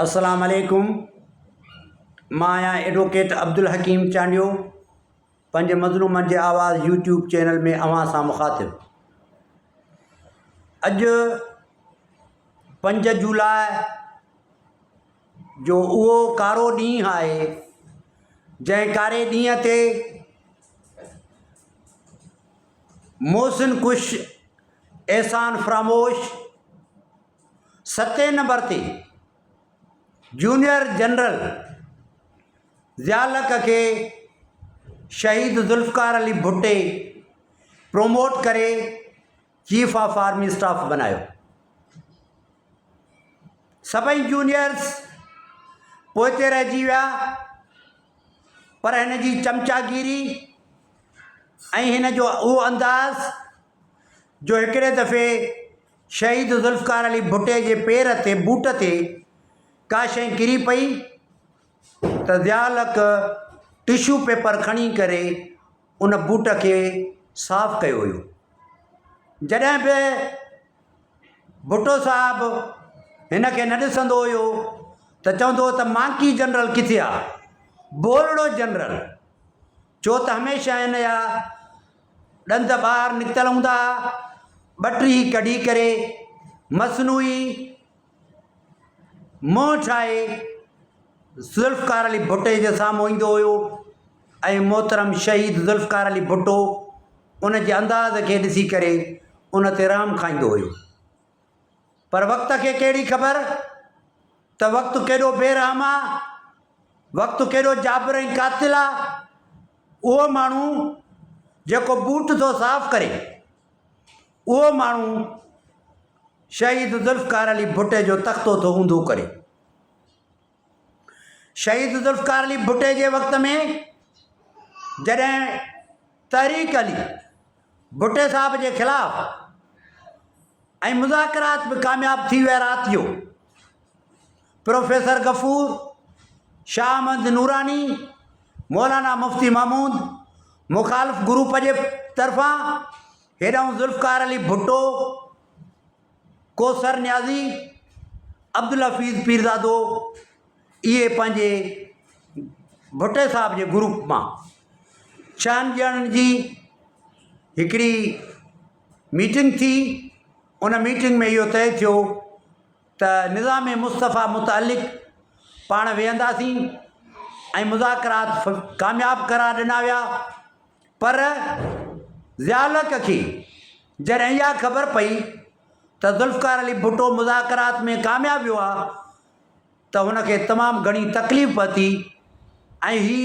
السلام عليڪم مان آهيان ايڊووڪيٽ عبدالحڪيم چانڊيو پنهنجي مظلومن جي آواز يوٽيوب چينل ۾ اوهان سان مخاطب اڄ پنج جولاء جو اهو ڪارو ڏينهن آهي جنهن ڪاري ڏينهن تي محسن ڪش احسان فراموش ستين نمبر تي جونيئر جنرل ضياء الحق کي شهيد ذوالفقار علي ڀٽي پروموٽ ڪري چيف آف آرمي اسٽاف بنايو. سڀئي جونيئرس پوئتي رهجي ويا پر هن جي چمچاگيري ۽ هن جو اهو انداز جو هڪڙي دفعي شهيد ذوالفقار علي ڀٽي جي پير تي بوٽ تي ڪا شيء ڪري پئي ته ضياء الحق ٽشو پيپر کڻي ڪري ان بوٽ کي صاف ڪيو هيو. جڏهن به ڀٽو صاحب هن کي نه ڏسندو هيو ته چوندو هو ته مانڪي جنرل ڪٿي آ؟ بولڙو جنرل ڇو ته هميشه هن جا ڏند ٻاهر نڪتل هوندا ها، ٻٽيهي ڪڍي ڪري مصنوعي منهن ٺاهي ذوالفقار علي ڀٽي جي سامهون ايندو هيو ۽ محترم شهيد ذوالفقار علي ڀٽو ان جي انداز کي ڏسي ڪري ان تي رحم کائيندو هيو. پر وقت کي ڪهڙي خبر ته وقت ڪيڏو بي رحم آ، وقت ڪيڏو جابر ۽ قاتل آ. اهو ماڻهو جيڪو بوٽ ٿو صاف ڪري، اهو ماڻهو شهيد ذوالفقار علي ڀٽي جو تختو ٿو اونڌو ڪري. شهيد ذوالفقار علي ڀٽي جي وقت ۾ جڏهن تحريڪ هلي ڀٽي صاحب جي خلاف ۽ مذاڪرات به ڪامياب ٿي ويا رات جو پروفيسر غفور، شاهه احمد نوراني، مولانا مفتي محمود مخالف گروپ جي طرفان هيڏانهن ذوالفقار علي ڀٽو، ڪوثر نيازي، عبدالحفيظ پيرزادو اهي پنهنجي ڀٽي صاحب جي گروپ مان ڇهن ڄڻن جي هڪڙي ميٽنگ ٿي ان ميٽنگ ۾ اهو طئي ٿيو ته نظام مصطفيٰ متعلق پاڻ ويهنداسين ۽ مذاڪرات ڪامياب قرار ڏنا ويا پر ضياء الحق کي جڏهن اها خبر پئي ته ذوالفقار علي ڀٽو مذاڪرات ۾ ڪامياب ويو آهي ته هن کي تمام گهڻي تڪليف پهتي ۽ هي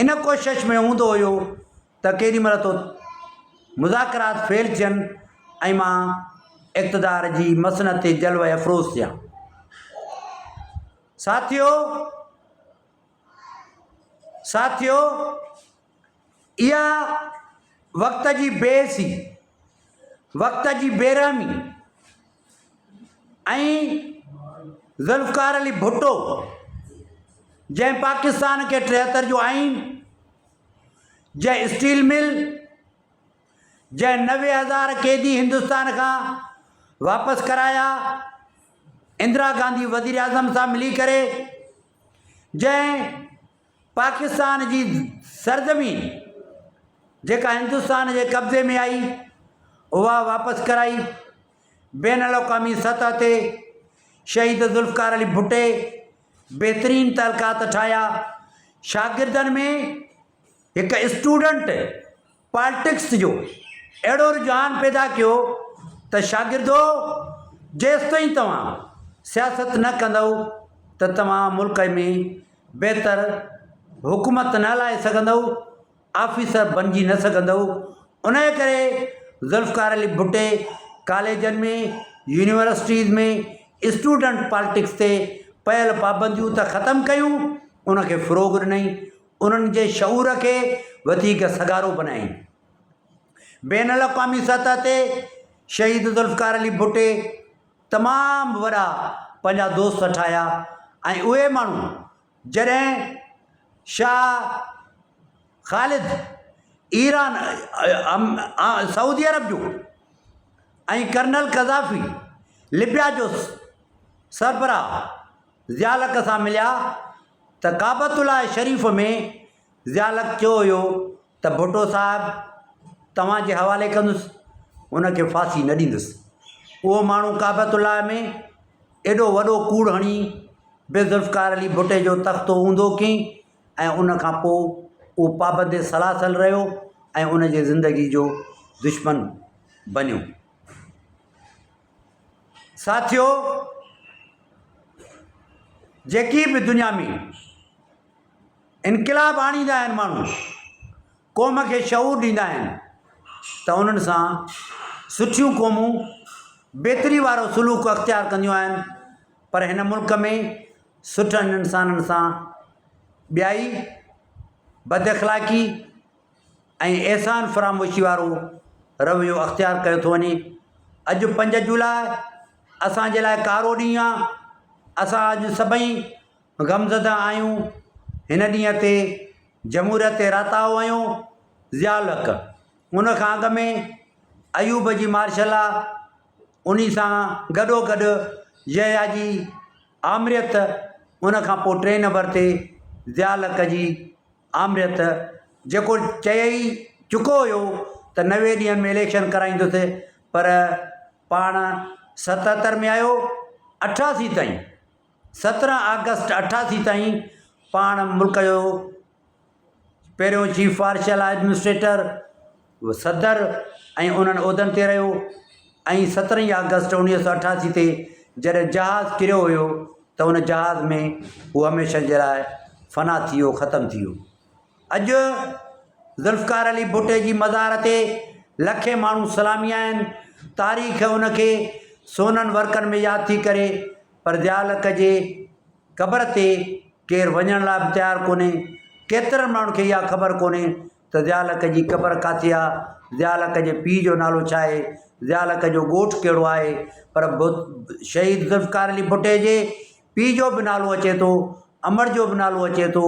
ان ڪوشش ۾ هوندو هيو ته ڪيڏي مهل ٿو مذاڪرات فيل ٿين ۽ مان اقتدار جي مسند تي جلوه افروز ٿيان. ساٿيو! ساٿيو! اها وقت جي بي حسي، وقت جي بي رحمي ۽ ذوالفقار علي ڀٽو جنهن پاڪستان کي 73 جو آئين، جنهن اسٽيل مل، جنهن 90,000 قيدي هندستان کان واپس ڪرايا، اندرا گانڌي وزيراعظم سان ملي ڪري جنهن پاڪستان جي سرزمين جيڪا هندستان جي قبضي ۾ آئي اها واپس ڪرائي، بين الاقوامي سطح تي شهيد ذوالفقار علي ڀٽي بهترين تعلقات ٺاهيا، شاگردن ۾ هڪ اسٽوڊنٽ پالٽڪس جو اهڙو رجحان پيدا ڪيو ته شاگردو جيستائين توهان سياست نه ڪندؤ ته توهان ملڪ ۾ بهتر حڪومت نه هلائي سگهندؤ، آفيسر بنجي نه سگهندؤ. انهيء ڪري ذوالفقار علي ڀٽي ڪاليجن ۾ يونيورسٽيز ۾ اسٽوڊنٽ پالٽڪس تي پيل پابنديون ته ختم ڪيون، ان کي فروغ ڏنائين. انهن جي شعور کي وڌيڪ سگهارو بنايائين. بين الاقوامي سطح تي شهيد ذوالفقار علي ڀٽي تمام وڏا پنهنجا دوست ٺاهيا ۽ اهي ماڻهو جڏهن شاهه خالد ايران سعودي عرب جو ۽ ڪرنل قذافي لبيا جو سربراهه. ضياء الحق سان مليا ته ڪعبة الله شريف ۾ ضياء الحق چيو هيو ته ڀٽو صاحب توهان جي حوالي ڪندس ان کي ڦاسي نه ڏيندس. اهو ماڻهو ڪعبة الله ۾ ايڏو وڏو ڪوڙ هڻي به ذوالفقار علي ڀٽي جو تختو اونڌو ڪيائين ۽ ان کان پوء اهو پابند سلاسل رهيو ۽ ان جي زندگي جو دشمن بنيو. ساٿيو! جيڪي به دنيا ۾ انقلاب آڻيندا آهن ماڻهو قوم کي شعور ڏيندا آهن ته انهن سان سٺيون قومون بهتري وارو سلوڪ اختيار ڪنديون آهن پر هن ملڪ ۾ سٺن انسانن سان ٻيائي بد اخلاقي ۽ احسان فراموشي وارو رويو اختيار ڪيو ٿو وڃي اڄ 5 جولاء اسانجي لاء ڪارو ڏينهن آهي اسان اڄ سڀئي غمزده آهيون، هن ڏينهن تي جمهوريت تي راتاهو هنيو ضياء الحق، ان کان اڳ ۾ ايوب جي مارشل لا، انهي سان گڏوگڏ يحيٰ جي آمريت، ان کان پوء ٽئين نمبر تي ضياء الحق جي آمريت، جيڪو چئي چڪو هيو ته 90 ڏينهن ۾ اليڪشن ڪرائيندس پر پاڻ 77 ۾ آيو 88 تائين 17 آگسٽ 88 تائين پاڻ ملڪ جو پهريون چيف مارشل ايڊمنسٽريٽر صدر ۽ انهن عهدن تي رهيو ۽ 17 آگسٽ 1988 تي جڏهن جهاز ڪريو هيو ته ان جهاز ۾ هو هميشه جي لاء فنا ٿي ويو ختم ٿي ويو. اڄ ذوالفقار علي ڀٽي جي مزار تي لکين ماڻهو سلامي آهن. تاريخ ان کي سونن ورقن ۾ ياد ٿي ڪري پر ضياء الحق جي قبر تي ڪير وڃڻ لاء به تيار ڪونهي. ڪيترن ماڻهن کي اها خبر ڪونهي ته ضياء الحق جي قبر ڪاٿي آ، ضياء الحق جي پيء جو نالو ڇا آهي، ضياء الحق جو ڳوٺ ڪهڙو آهي پر شهيد ذوالفقار علي ڀٽي جي پيء جو به نالو اچي ٿو، امڙ جو به نالو اچي ٿو،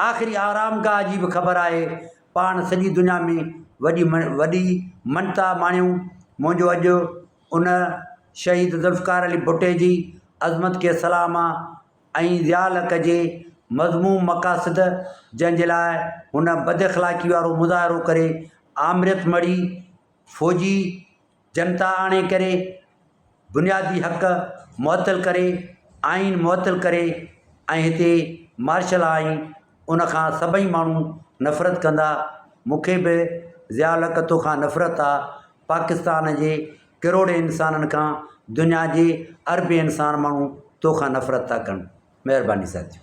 آخري آرامگاهه جي به خبر آهي. پاڻ سڄي دنيا ۾ وڏي وڏي مڃتا ماڻيون. منهنجو اڄ ان شهيد ذوالفقار علي ڀٽي جي عظمت کي سلام آ ۽ ضياء الحق جي مذموم مقاصد جنهن جي لاء هن بد اخلاقي وارو مظاهرو ڪري آمريت مڙهي فوجي جنتا آڻي ڪري بنيادي حق معطل ڪري آئين معطل ڪري ۽ هتي مارشل آئين ان کان سڀئي ماڻهو نفرت ڪندا مون کي به ضياء الحق توکان نفرت آ پاڪستان جي ڪروڙين انسانن کان دنيا جي اربين انسان ماڻهو توکان نفرت ٿا ڪن مهرباني ساٿيو.